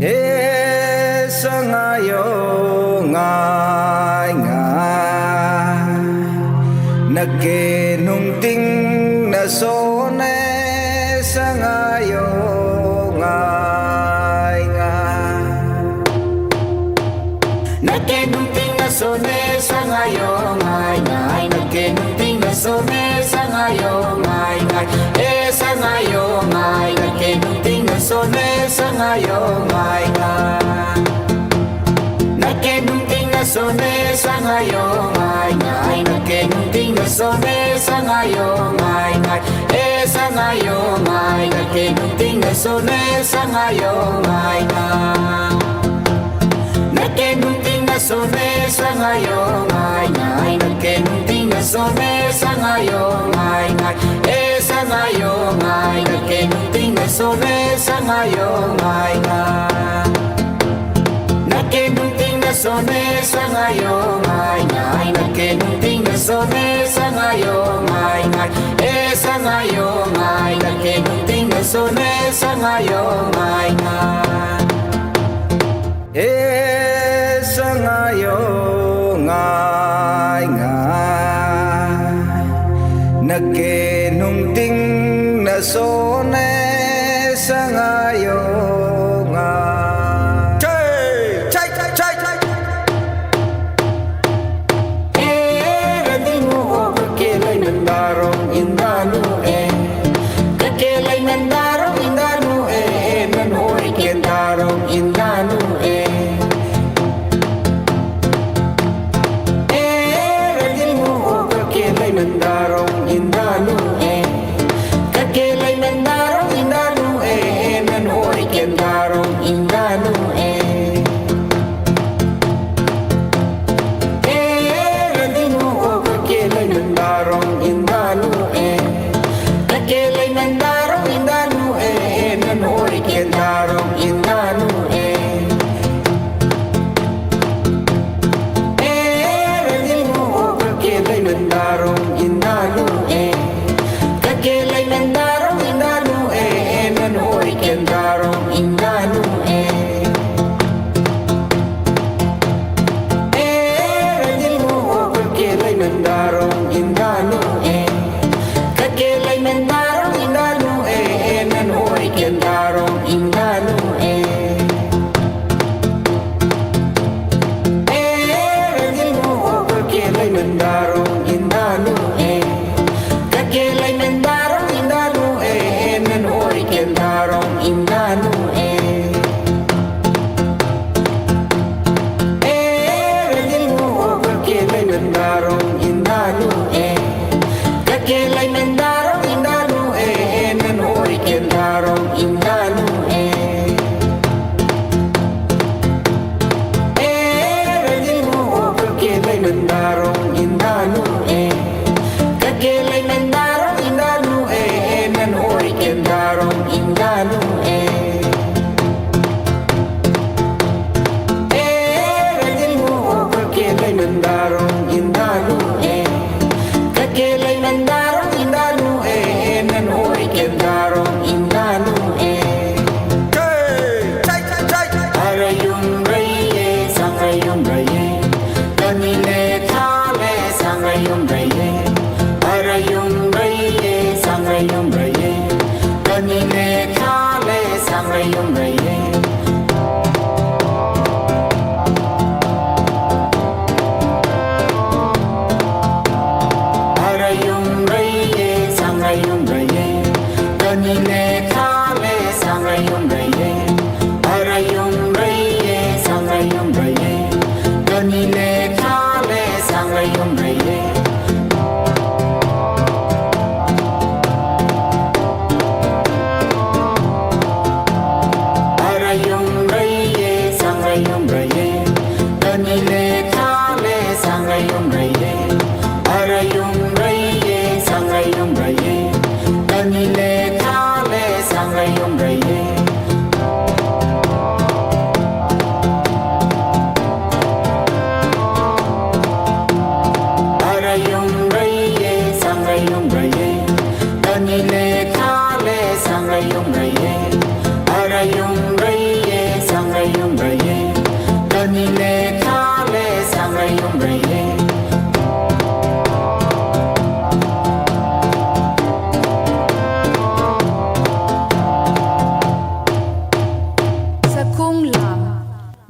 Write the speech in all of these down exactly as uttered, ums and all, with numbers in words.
E, sa ngai o, ngai ngai. Na ke nung ting na sone, sa ngai o, ngai ngai. Na ke nung ting na sone, sa ngai o, ngai ngai. Na ke nung ting na sone, sa ngai o, ngai ngai. E, sa ngai o, ngai. Na ke nung ting na sone, sa ngai o, ngai ngai. Na ke nung ting na sone, sa ngai o, ngai ngai. Na ke nung ting na sone, sa ngai o, ngai ngai. E, sa ngai o, ngai. Na ke nung ting na sone, sa ngai o, ngai ngai. Na ke nung ting na sone, sa ngai o, ngai ngai. Na ke nung ting na sone, sa ngai o, ngai ngai. E, sa ngai o, ngai. Na ke nung ting na sone, sa ngai o, ngai ngai. Na ke nung ting na sone, sa ngai o, ngai ngai. Na ke nung ting na sone, sa ngai o, ngai ngai. E, sa ngai o, ngai. Na ke nung ting na sone, sa ngai o, ngai ngai. E, sa ngai o, ngai ngai. Na ke nung ting na sone, sa ngai o, ngai. Chei, chei, chei, chei. E, ra ding o, ka ke lei nang darong nda nu e. Ka ke lei nang darong nda nu e, nang oi ke darong nda nu e. E, ra ding o, ka ke lei nang darong nda nu e. Ka ke lei nang darong nda nu e, nang oi ke darong nda nu e. E, ra ding o, ka ke lei nang darong nda nu e. Ka ke lei nang darong nda nu e, nang oi ke darong nda nu e.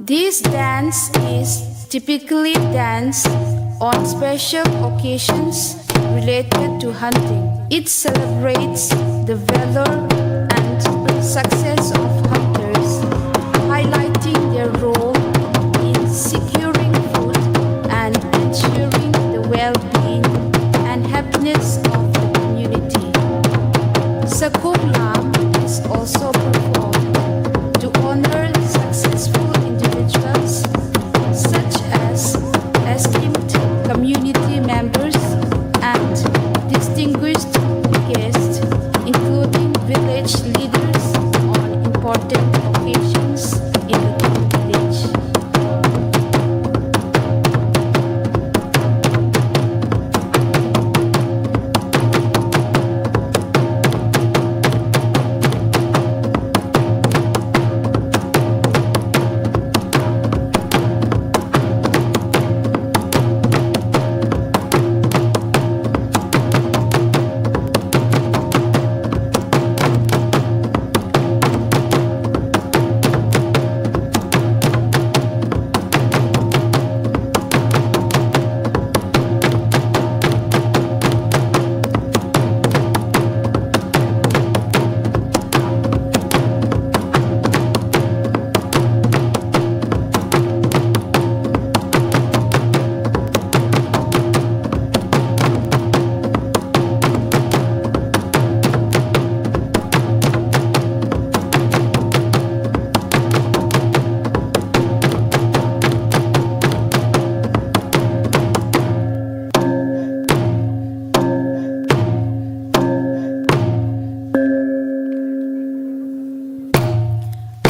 This dance is typically danced on special occasions related to hunting. It celebrates the valor and success of hunters, highlighting their role in securing food and ensuring the well-being and happiness of the community. Sakum Lam is also performed to honor successful individuals such as esteemed community members and distinguished guests, including village leaders, on important occasions in the village.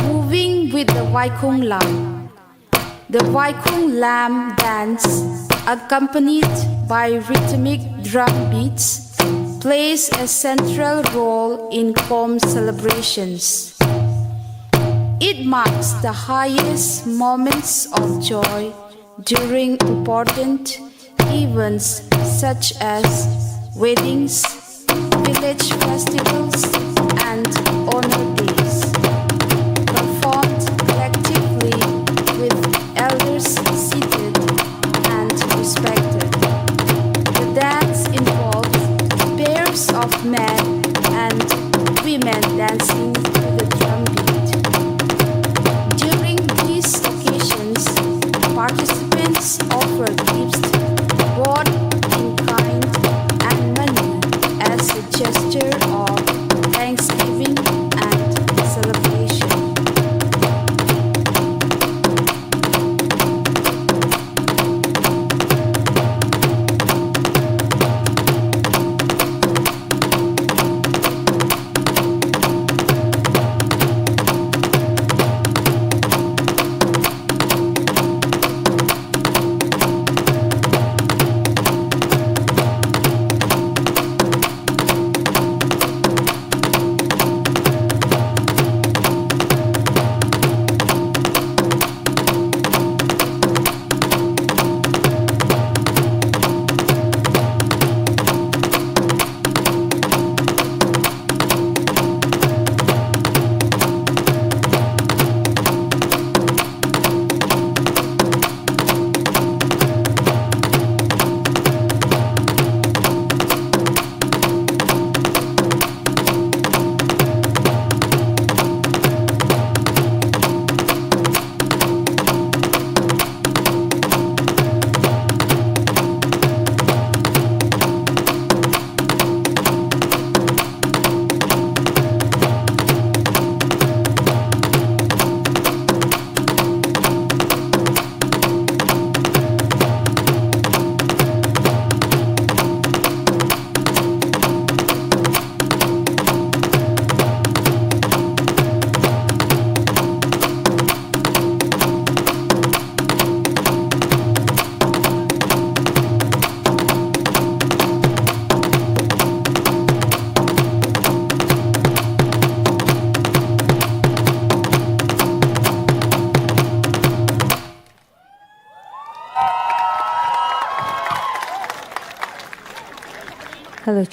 Moving with the Vaikhung Lam. The Vaikhung Lam dance, accompanied by rhythmic drum beats, plays a central role in Kom celebrations. It marks the highest moments of joy during important events such as weddings, village festivals, and honor days, performed collectively with elders seated and respected. The dance involves pairs of men and women dancing to the drum beat. During these occasions, participants offer gifts, both in kind and money, as a gesture of thanksgiving and celebration. Hello,